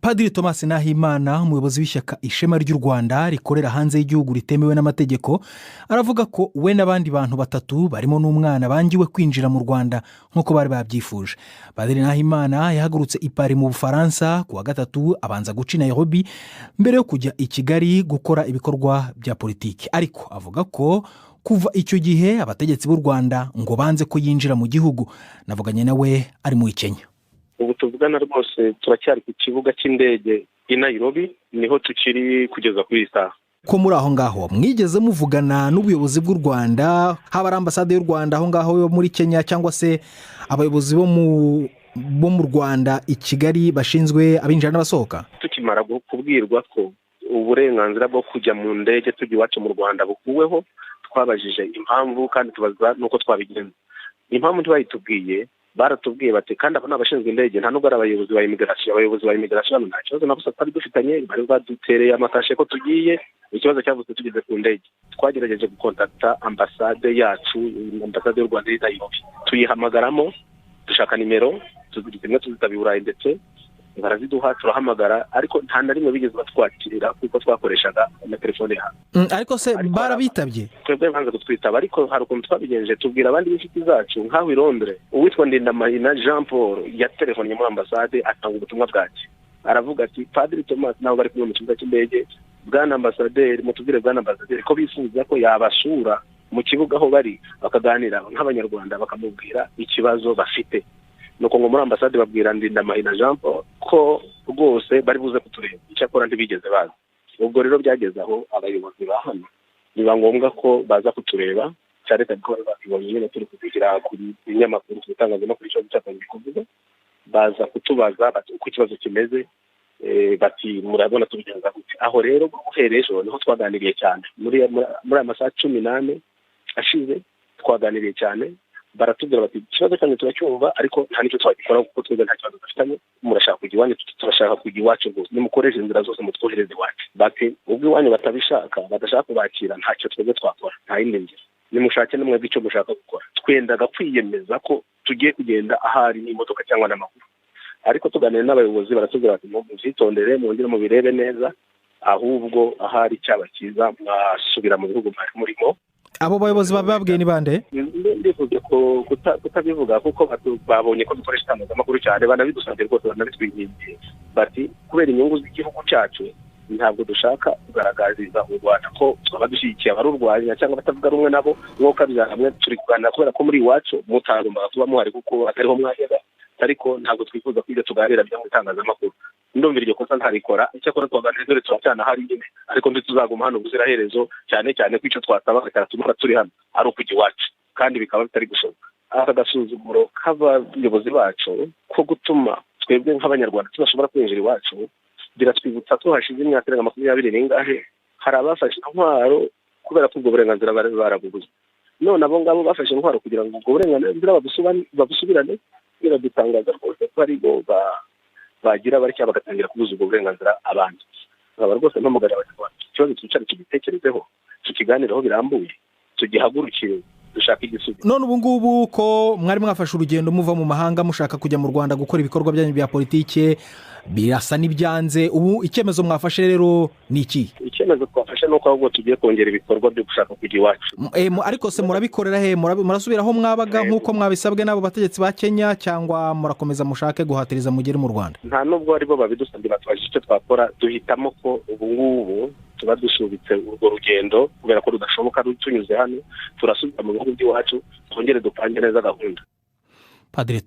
Padiri Thomas Nahimana, umuyobozi w'ishyaka Ishema ry'u Rwanda rikorera hanze y'igihugu ritemewe n'amategeko, aravuga ko we n'abandi bantu batatu barimo n'umwana bangiwe kwinjira mu Rwanda nk'uko bari babyifuje. Padiri Nahimana yahagurutse i Paris mu Bufaransa ku wa gatatu, abanza guca i Nairobi mbere yo kujya i Kigali gukora ibikorwa bya politiki. Ariko avuga ko kuva icyo gihe abategetsi b'u Rwanda ngo banze ko yinjira mu gihugu. Navuganye nawe ari muri Kenya. Ubu tuvugana rwose turacyari ku kibuga cy'indege i Nairobi, niho tukiri kugeza kuri iyi saha. Ko muri aho ngaho mwigeze muvugana n'ubuyobozi bw'u Rwanda, haba ari ambasade y'u Rwanda aho ngaho yo muri Kenya, cyangwa se abayobozi bo mu Rwanda i Kigali bashinzwe abinjira n'abasohoka? Tukimara kubwirwa ko uburenganzira bwo kujya mu ndege tujya iwacu mu Rwanda bukuweho, twabajije impamvu kandi tubaza n'uko twabigenza. Impamvu ntibayitubwiye. Baratubwiye bati, kandi abo ni abashinzwe indege, nta nubwo ari abayobozi ba immigration. Abayobozi ba immigration hano nta kibazo na busa twari dufitanye, bari badutereye amakashe ko tugiye. Ikibazo cyavutse tugeze ku ndege. Twagerageje gukontakita ambasade yacu, ambasade y'u Rwanda iri Nairobi, tuyihamagaramo, dushaka nimero zimwe tuzitaba i Burayi, ndetse baraziduha, turahamagara, ariko nta na rimwe bigeze batwakirira kuko twakoreshaga amatelefone yabo. Ariko se barabitabye? Twebwe banze kutwitaba, ariko hari ukuntu twabigenje, tubwira abandi b'inshuti zacu nk'aho i Londres, uwitwa Ndindamahina Jean Paul yatelefonnye muri ambasade, atanga ubutumwa bwake, aravuga ati: "Padiri Thomas nabo bari kumwe mu kibuga cy'indege, bwana ambasaderi, mutubwire bwana ambasaderi ko bifuza ko yabasura mu kibuga aho bari, bakaganira nk'Abanyarwanda, bakamubwira ikibazo bafite." Nuko ngo muri ambasade babwira Ndindamahina Jean Paul ko rwose bari buze kutureba. Icyakora ntibigeze baza. Ubwo rero byageze aho abayobozi ba hano biba ngombwa ko baza kutureba, cyane cyane ko bari babibonye nyine turi kuvugira ku binyamakuru, ku bitangazamakuru, ikibazo cyatangiye kuvuga. Baza kutubaza bati uko ikibazo kimeze, bati: "Murabona tubigenza gute?" Aho rero guhera ejo niho twaganiriye cyane. Muri aya masaha 14 ashize twaganiriye cyane. Baratubwira bati: "Ikibazo cyanyu turacyumva, ariko nta n'icyo twagikora kuko twebwe nta kibazo dufitanye. Murashaka kujya iwanyu, turashaka kujya iwacu rwose, nimukoreshe inzira zose mutwohereze iwacu." Bati: "Ubwo iwanyu batabishaka, badashaka kubakira, ntacyo twebwe twakora, nta yindi nzira, nimushake nimwebwe icyo mushaka gukora." Twendaga kwiyemeza ko tugiye kugenda ahari n'imodoka cyangwa n'amaguru, ariko tuganira n'abayobozi baratubwira bati: "Mubyitondere, mwongere mubirebe neza, ahubwo ahari cyaba cyiza mwasubira mu bihugu mwari murimo." Abo bayobozi bababwiye ni bande? Ndifuza kutabivuga kuko babonye ko dukoresha itangazamakuru cyane, banabidusabye rwose, banabitwingingiye, bati: "Kubera inyungu z'igihugu cyacu, ntabwo dushaka kugaragariza u Rwanda ko twaba dushyigikiye abarurwanya cyangwa abatavuga rumwe nabo. Mwuka hamwe turi kuganira kubera ko muri iwacu mutagombaga kuba muhari kuko atariho mwahera, ariko ntabwo twifuza ko ibyo tuganira bijya mu itangazamakuru." Ndumva iryo kosa ntarikora. Icyakora twaganira, dore turacyana nyine, ariko ntituzaguma hano ubuziraherezo, cyane cyane ko icyo twasaba cyatumara turi hano ari ukujya iwacu, kandi bikaba bitari gushoboka. Aka gasuzuguro k'abayobozi bacu ko gutuma twebwe nk'Abanyarwanda tudashobora kwinjira iwacu biratwibutsa ko hashize imyaka irenga 20 n'ingahe hari abafashe intwaro kubera ko ubwo burenganzira bari barabubuze. None abo ngabo bafashe intwaro kugira ngo ubwo burenganzira babusubirane, biradutangaza rwose ko ari bo bagira batya bagatangira kubuza ubwo burenganzira abandi. Nkaba rwose mpamagarira Abanyarwanda, ikibazo twicare tugitekerezeho, tukiganireho birambuye, tugihagurukire, dushaka igisubizo. None ubu ngubu ko mwari mwafashe urugendo muva mu mahanga mushaka kujya mu Rwanda gukora ibikorwa byanyu bya politike, birasa n'ibyanze, ubu icyemezo mwafashe rero ni iki? Icyemezo twafashe ni uko ahubwo tugiye kongera ibikorwa byo gushaka kujya iwacu. Ariko se murabikorera he? Murasubira aho mwabaga nk'uko mwabisabwe n'abo bategetsi ba Kenya, cyangwa murakomeza mushake guhatiriza mugere mu Rwanda? Nta nubwo aribo babidusabye. Batubajije icyo twakora, duhitamo ko ubu ngubu tuba dusubitse urwo rugendo kubera ko rudashoboka tunyuze hano. Turasubira mu bihugu by'iwacu, twongere dupange neza gahunda. Padiri.